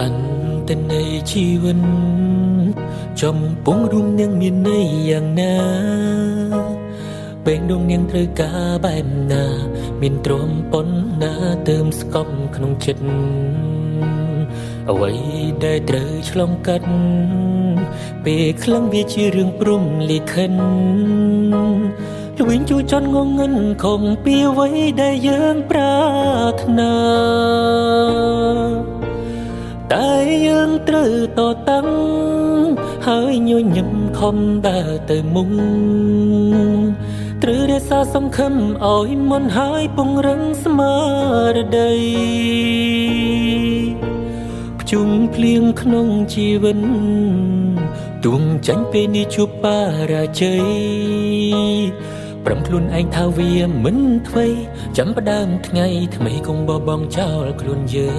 អន្តន័យជីវិតចំពងរួមនាងមានន័យយ៉ាងណា ពេលដងនាងត្រូវការបែបណា មានទ្រាំប៉ុណ្ណាទើមស្កប់ក្នុងចិត្ត អ្វីដែលត្រូវឆ្លងកាត់ពេលខ្លាំងវាជារឿងព្រំលិខិន ល្វីងជួយចន់ងងឹនខំពីអ្វីដែលយើងប្រាថ្នា តែយើងត្រូវតតាំងហើយញញឹមខំដើរទៅមុខ ត្រូវរក្សាសង្ឃឹមឲ្យមុនហើយពង្រឹងស្មារតី ភ្ជុំភ្លៀងក្នុងជីវិតទួងចាញ់ពេលនេះជួបបរាជ័យ ប្រំខ្លួនឯងថាវាមិនធ្វើ ចាំផ្ដើមថ្ងៃថ្មី កុំបបងចោលខ្លួនយើ